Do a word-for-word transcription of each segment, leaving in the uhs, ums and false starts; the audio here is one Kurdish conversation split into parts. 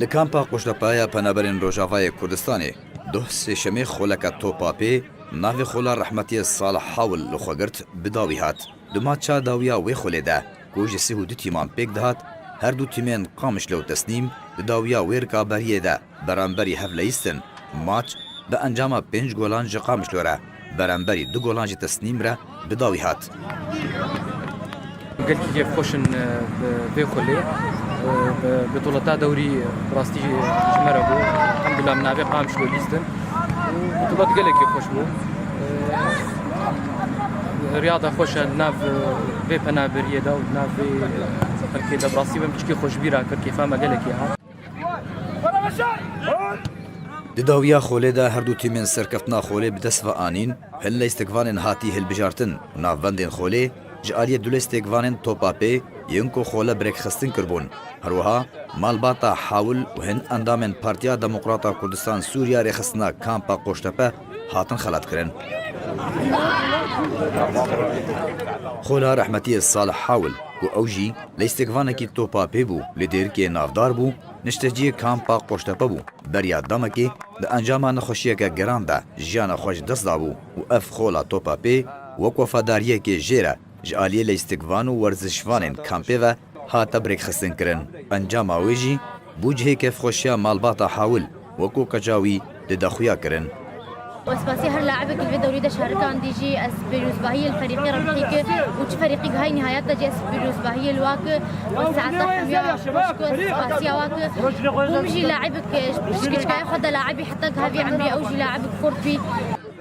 Li kampa Qoştepe ya Penaberên Rojavayê Kurdistanê, doh sêşemê xoleke topa pê navê xola rehmetiyê Salih Hawil li xwe girt, bi dawî hat. Di maça dawiya wê xolê de, ku ji sî û du tîman pêk dihat, her du tîmên Qamişlo û Tesnîm di dawiya wê rikaberiyê de beramberî hev leyistin. Maç bi encama pênc golan ji Qamişlo re, beramberî du golan ji Tesnîm re bi dawî hat. Gelkî kêfxweş in, e, bi vê xulê. E, bi, bi dewleta dewrî, e, bi rastî ji me re bû. Elhamdulillah, min navê Qamişlo lîstin. Bi dewlet gelek kêfxweş bû. E, riyada xweş e, nav, e, vê penaberiyê de û nav vê, e, xelkê de bi rastî min piçkî xweş bîra kir, kêfa me gelekî hat. Di dawiya xolê de her du tîmên serkeftina xolê bi dest ve anîn, hin leystikvanên hatî hilbijartin û navbendên xolê ji aliyê du leystikvanên topa pê yên ku xole bi rêkxistin kiribûn. Her wiha malbata Hawil û hin endamên Partiya Demokrata Kurdistan Sûriya rêxistina kampa Qoştepe hatin xelatkirin. Xola rehmetiyê Salih Hawil, ku ew jî leystikvanekî topa pê bû, li Dêrikê navdar bû, nişteciyê kampa Qoştepe bû. Beriya demekê di encama nexweşiyeke geran de jiyana xwe ji dest dabû û ev xola topa pê wek wefadariyekê jê re ji aliyê leystikvan û werzişvanên kampê ve hate birêkxistin kirin. Encama wê jî bû cihê kêfxweşiya malbata Hawil, wekû keça wî dide xuya kirin. Ez spasiya her laibekî li vê dewrî de şarikandî jî, ez pêrozbahiyê li ferîqê re dikî ku çi ferîqî hay nihayet de jî ez pêrozbahiyê li wa ki, û saeta hemiya xweş ku ez spasiya wa ki. Hûn jî laibek, e, ji kiçkaya xwe de laibî heta gihevî emrî ew jî laibek xurt bî.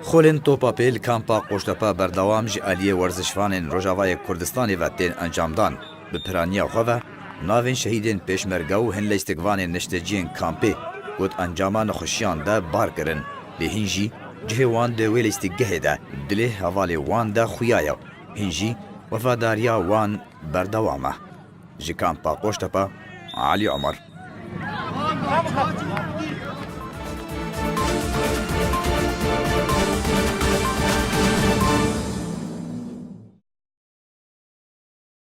Xolên topa pê li kampa Qoştepe berdewam ji aliyê werzişvanên Rojavayê Kurdistanê ve tên encamdan. Bi piraniya xwe ve navên şehîdên pêşmerge û hin leystikvanên neşteciyên kampê ku di encama nexweşiyan de bar kirin. Lê hîn jî cihê wan di wê leystikgehê de dilê hevalê wan de xuya ye. Hîn jî wefadariya wan berdewam e. Ji kampa Qoştepe, Elî Omer.